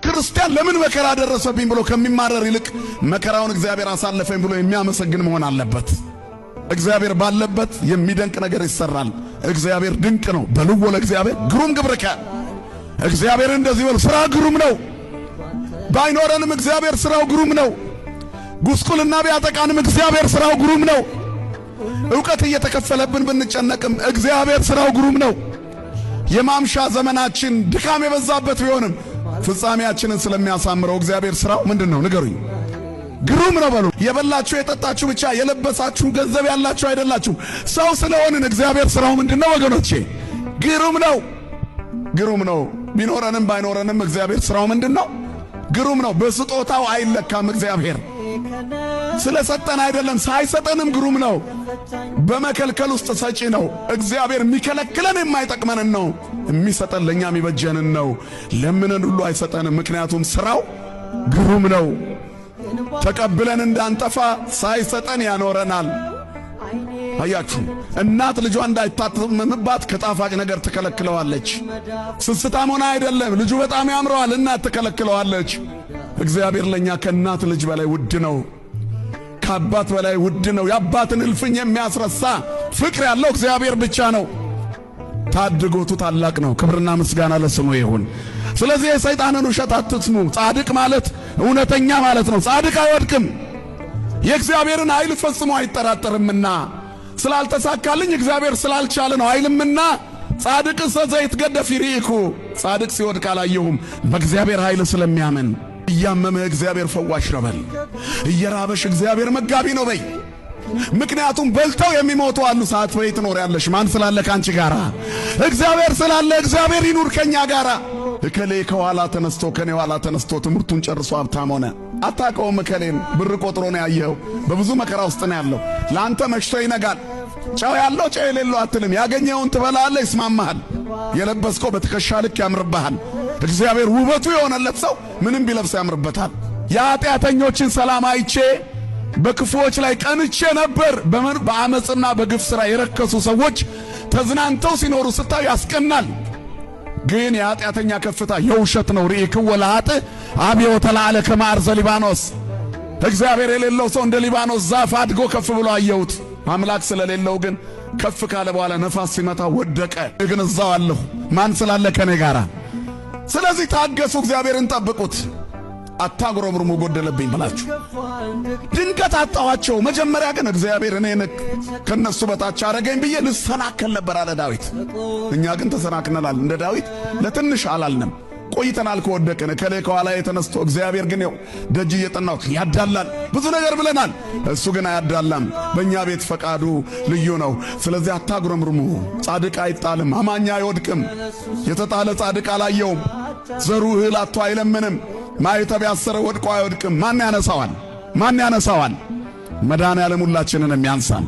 ክርስቲያን ለምን መከራ ደረሰብኝ ብሎ ከሚማረር ይልቅ መከራውን እግዚአብሔር አሳለፈኝ ብሎ የሚያመሰግን መሆን አለበት። እግዚአብሔር ባለበት የሚደንቅ ነገር ይሰራል። እግዚአብሔር ድንቅ ነው። በልዎ ለእግዚአብሔር ግሩም ግብርከ። እግዚአብሔር እንደዚህ በሉ፣ ስራ ግሩም ነው። ባይኖረንም እግዚአብሔር ስራው ግሩም ነው። ጉስቁልና ቢያጠቃንም እግዚአብሔር ስራው ግሩም ነው። ዕውቀት እየተከፈለብን ብንጨነቅም እግዚአብሔር ስራው ግሩም ነው። የማምሻ ዘመናችን ድካም የበዛበት ቢሆንም ፍጻሜያችንን ስለሚያሳምረው እግዚአብሔር ስራው ምንድነው? ንገሩኝ። ግሩም ነው በሉ። የበላችሁ የጠጣችሁ ብቻ የለበሳችሁ ገንዘብ ያላችሁ አይደላችሁ። ሰው ስለሆንን እግዚአብሔር ስራው ምንድነው ወገኖቼ? ግሩም ነው። ግሩም ነው። ቢኖረንም ባይኖረንም እግዚአብሔር ስራው ምንድነው? ግሩም ነው። በስጦታው አይለካም። እግዚአብሔር ስለሰጠን አይደለም፣ ሳይሰጠንም ግሩም ነው። በመከልከል ውስጥ ሰጪ ነው። እግዚአብሔር የሚከለክለን የማይጠቅመንን ነው፣ የሚሰጠን ለኛ የሚበጀንን ነው። ለምነን ሁሉ አይሰጠንም፣ ምክንያቱም ስራው ግሩም ነው። ተቀብለን እንዳንጠፋ ሳይሰጠን ያኖረናል። አያችሁ፣ እናት ልጇ እንዳይታመምባት ከጣፋጭ ነገር ትከለክለዋለች። ስስታም ሆና አይደለም፣ ልጁ በጣም ያምረዋል፣ እናት ትከለክለዋለች። እግዚአብሔር ለኛ ከእናት ልጅ በላይ ውድ ነው፣ ከአባት በላይ ውድ ነው። የአባትን እልፍኝ የሚያስረሳ ፍቅር ያለው እግዚአብሔር ብቻ ነው። ታድጎቱ ታላቅ ነው። ክብርና ምስጋና ለስሙ ይሁን። ስለዚህ የሰይጣንን ውሸት አትስሙ። ጻድቅ ማለት እውነተኛ ማለት ነው። ጻድቅ አይወድቅም፣ የእግዚአብሔርን ኃይል ፈጽሞ አይጠራጠርምና ስላልተሳካልኝ እግዚአብሔር ስላልቻለ ነው አይልምና። ጻድቅ ዘይትገደፍ ይርኢኩ፣ ጻድቅ ሲወድቅ አላየሁም፣ በእግዚአብሔር ኃይል ስለሚያምን። እያመመ እግዚአብሔር ፈዋሽ ነው በል። እየራበሽ እግዚአብሔር መጋቢ ነው በይ። ምክንያቱም በልተው የሚሞቱ አሉ። ሳትበይ ትኖሪያለሽ። ማን ስላለ ካንቺ ጋራ? እግዚአብሔር ስላለ እግዚአብሔር ይኑር ከኛ ጋራ። እከሌ ከኋላ ተነስቶ ከኔ ኋላ ተነስቶ ትምህርቱን ጨርሶ ሀብታም ሆነ። አታውቀውም። እከሌን ብር ቆጥሮ ነው ያየኸው። በብዙ መከራ ውስጥ ነው ያለው። ለአንተ መሽቶ ይነጋል። ጨው ያለው ጨው የሌለው አትልም። ያገኘውን ትበላለህ፣ ይስማማሃል። የለበስከው በትከሻ ልክ ያምርብሃል። እግዚአብሔር ውበቱ የሆነለት ሰው ምንም ቢለብስ ያምርበታል። የኃጢአተኞችን ሰላም አይቼ በክፉዎች ላይ ቀንቼ ነበር። በአመፅና በግፍ ሥራ የረከሱ ሰዎች ተዝናንተው ሲኖሩ ስታዩ ያስቀናል። ግን የኃጢአተኛ ከፍታ የውሸት ነው። ርኢክዎ ለኃጥእ አብዮ ተላዕለ ከመ አርዘ ሊባኖስ። እግዚአብሔር የሌለው ሰው እንደ ሊባኖስ ዛፍ አድጎ ከፍ ብሎ አየሁት። አምላክ ስለሌለው ግን ከፍ ካለ በኋላ ነፋስ ሲመታ ወደቀ። ግን እዛው አለሁ፣ ማን ስላለ ከኔ ጋራ። ስለዚህ ታገሱ፣ እግዚአብሔርን ጠብቁት። አታጉረምርሙ ጎደለብኝ ብላችሁ ድንገት አጣኋቸው። መጀመሪያ ግን እግዚአብሔር እኔን ከነሱ በታች አረገኝ ብዬ ልሰናከል ነበር አለ ዳዊት። እኛ ግን ተሰናክነናል። እንደ ዳዊት ለትንሽ አላልንም። ቆይተናል ከወደቅን። እከሌ ከኋላ የተነስቶ እግዚአብሔር ግን ያው ደጅ እየጠናው ያዳላል ብዙ ነገር ብለናል። እሱ ግን አያዳላም። በእኛ ቤት ፈቃዱ ልዩ ነው። ስለዚህ አታጉረምርሙ። ጻድቅ አይጣልም፣ አማኛ አይወድቅም። የተጣለ ጻድቅ አላየውም። ዘሩ እህል አጥቶ አይለምንም። ማዕተብ ያሰረ ወድቆ አይወድቅም። ማን ያነሳዋል? ማን ያነሳዋል? መድኃኔዓለም ሁላችንን የሚያንሳን።